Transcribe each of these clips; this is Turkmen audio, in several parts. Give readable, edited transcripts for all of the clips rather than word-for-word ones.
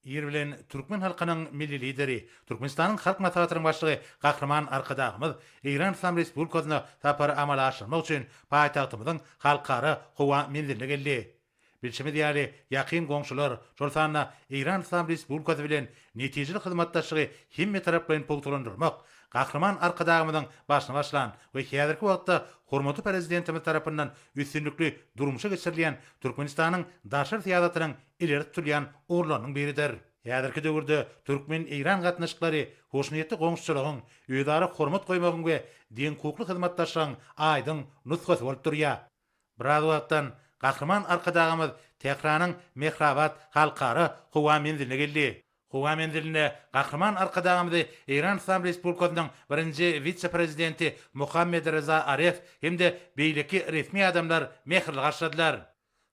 Ir bilen türkmen halkynyň Milli Lideri, Türkmenistanyň Halk Maslahatynyň Başlygy Gahryman Arkadagymyz Eýran Yslam Respublikasyna sapary amala aşyrmak üçin paýtagtymyzyň Halkara howa menziline geldi. Bilşimiz ýaly, ýakyn goňşular, şol sanda Eýran Yslam Respublikasy bilen netijeli hyzmatdaşlygy hemmetaraplaýyn pugtalandyrmak Gahryman Arkadagymyzyň başyny başlan we häzirki wagtda hormatly Prezidentimiz tarapyndan üstünlikli durmuşa geçirilýän Türkmenistanyň daşary syýasatynyň ileri tutulýan ugurlarynyň biridir. Häzirki döwürde türkmen-eýran gatnaşyklary hoşniýetli goňşuçylygyň, özara hormat goýmagyň we deňhukukly hyzmatdaşlygyň aýdyň nusgasy bolup durýar. Biraz wagtdan Gahryman Arkadagymyz Tähranyň Mehrabad Halkara howa menziline geldi. Howa menzilinde Gahryman Arkadagymyzy Eýran Yslam Respublikasynyň birinji wise-prezidenti Mohammed Reza Aref hem-de beýleki resmi adamlar mähirli garşyladylar.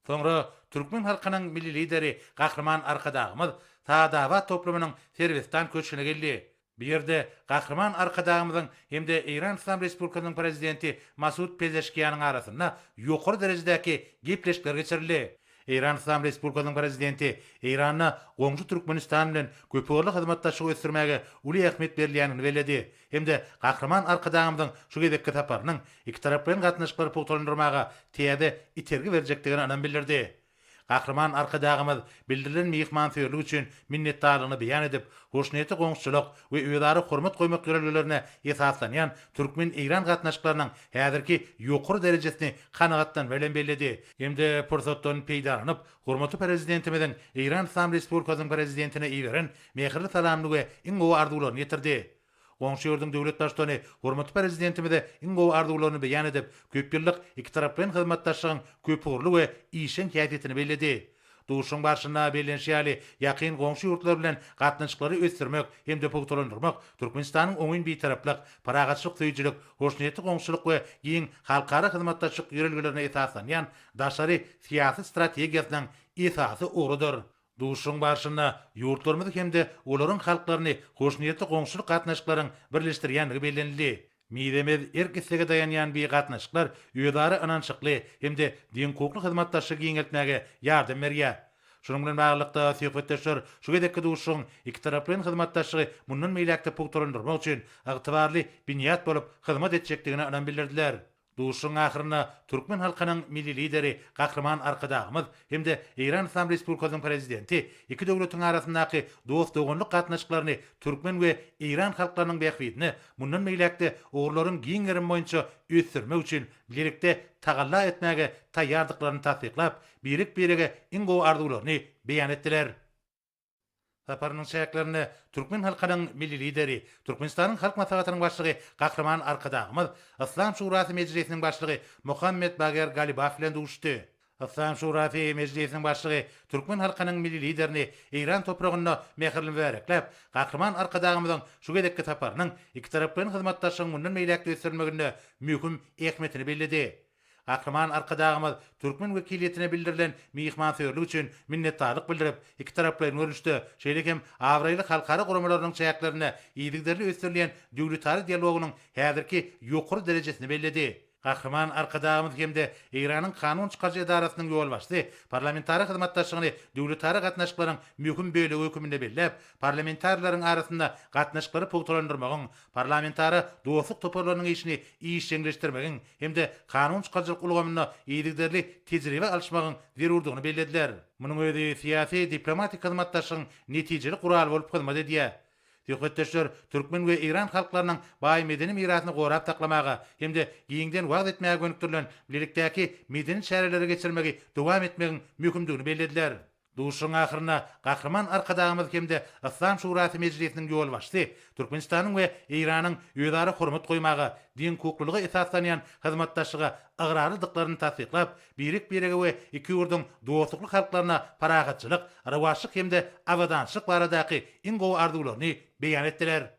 Soňra türkmen halkynyň Milli Lideri Gahryman Arkadagymyz Sadabat toplumynyň Serwistan köşgüne geldi. Bu ýerde Gahryman Arkadagymyzyň hem-de Eýran Yslam Respublikasynyň Prezidenti Masud Pezeşkiýanyň arasynda ýokary derejedäki gepleşikler geçirildi. Eýran Yslam Respublikasynyň Prezidenti Eýranda goňşy Türkmenistan bilen köpugurly hyzmatdaşlygy ösdürmäge uly ähmiýet berilýändigini belledi hem-de Gahryman Arkadagymyzyň şu gezekki saparynyň ikitaraplaýyn gatnaşyklary pugtalandyrmaga täze itergi berjekdigine ynam bildirdi. Gahryman Arkadagymyz bildirilen myhmansöýerlik üçin minnetdarlygyny beýan edip, hoşniýetli goňşuçylyk we özara hormat goýmak ýörelgelerine esaslanýan türkmen-eýran gatnaşyklarynyň häzirki ýokary derejesini kanagatlanma bilen belledi hem-de pursatdan peýdalanyp, hormatly Prezidentimiziň Eýran Yslam Respublikasynyň Prezidentine iberen mähirli salamyny we iň gowy arzuwlaryny ýetirdi. Goňşy ýurduň döwlet Baştutany hormatly Prezidentimize iň gowy arzuwlaryny beýan edip, köp ýyllyk ikitaraplaýyn hyzmatdaşlygyň köpugurly we işjeň häsiýetini belledi. Duşuşygyň barşynda bellenişi ýaly, ýakyn goňşy ýurtlar bilen gatnaşyklary ösdürmek hem-de pugtalandyrmak Türkmenistanyň oňyn Bitaraplyk, parahatçylyk söýüjilik, hoşniýetli goňşuçylyk we giň halkara hyzmatdaşlyk ýörelgelerine esaslanýan daşary syýasy strategiýasynyň esasy ugrudyr. Duşuşygyň barşynda ýurtlarymyzy hem-de olaryň halklaryny hoşniýetli goňşulyk gatnaşyklaryň birleşdirýändigi bellenildi. Mizemez erk-islege daýanýan bi gatnaşyklar özara ynanyşykly hem-de deňhukukly hyzmatdaşlygy giňeltmäge ýardam berýär. Şunuň bilen baglylykda, söhbetdeşler şu gezekki duşuşygyň ikitaraplaýyn hyzmatdaşlygy mundan beýläk-de pugtalandyrmak üçin ygtybarly binýat bolup hyzmat etjekdigine ynam bildirdiler. Duşuşygyň ahyrynda türkmen halkynyň Milli Lideri Gahryman Arkadagymyz hem-de Eýran Yslam Respublikasynyň Prezidenti iki döwletiň arasyndaky dost-doganlyk gatnaşyklaryny türkmen we eýran halklarynyň bähbidine mundan beýläk-de ugurlaryň giň gerimi boýunça ösdürmek üçin bilelikde tagalla etmäge taýýardyklaryny tassyklap, birek-birege iň gowy arzuwlaryny beýan etdiler. Saparynyň çäklerinde türkmen halkynyň Milli Lideri, Türkmenistanyň Halk Maslahatynyň Başlygy Gahryman Arkadagymyz Yslam Şurasy Mejlisiniň Başlygy Mohammed Bager Galibaf bilen duşuşdy. Yslam Şurasy Mejlisiniň Başlygy türkmen halkynyň Milli Liderini Eýran topragynda mähirli mübärekläp, Gahryman Arkadagymyzyň şu gezekki saparynyň ikitaraplaýyn hyzmatdaşlygyň mundan beýläk-de ösdürilmeginde möhüm ähmiýetini belledi. Gahryman Arkadagymyz türkmen wekiliýetine bildirilen myhmansöýerlik üçin minnetdarlyk bildirip, ikitaraplaýyn görnüşde, şeýle hem abraýly halkara guramalarynyň çäklerinde yzygiderli ösdürilýän döwletara dialogynyň häzirki ýokary derejesini belledi. Gahryman Arkadagymyz hem-de Eýranyň kanun çykaryjy edarasynyň ýolbaşçysy parlamentara hyzmatdaşlygyny döwletara gatnaşyklaryň möhüm bölegi höküminde belläp, parlamentarileriň arasynda gatnaşyklary pugtalandyrmagyň, parlamentara dostluk toparlarynyň işini işjeňleşdirmegiň hem-de kanun çykaryjylyk ulgamynda yzygiderli tejribe alyşmagyň zerurdygyny bellediler. Munuň özi syýasy-diplomatik hyzmatdaşlygyň netijeli guraly bolup hyzmat edýär. Söhbetdeşler türkmen we eýran halklarynyň baý medeni mirasyny gorap saklamaga hem-de giňden wagyz etmäge gönükdirilen bilelikdäki medeni çäreleri geçirmegi dowam etmegiň möhümdigini bellediler. Duşuşygyň ahyrynda Gahryman Arkadagymyz hem-de Yslam Şurasy Mejlisiniň ýolbaşçysy Türkmenistanyň we Eýranyň özara hormat goýmaga, deňhukuklylyga esaslanýan hyzmatdaşlyga ygrarlydyklaryny tassyklap, birek-birege we iki ýurduň dostlukly halklaryna parahatçylyk, rowaçlyk hem-de abadançylyk baradaky iň gowy arzuwlaryny beýan etdiler.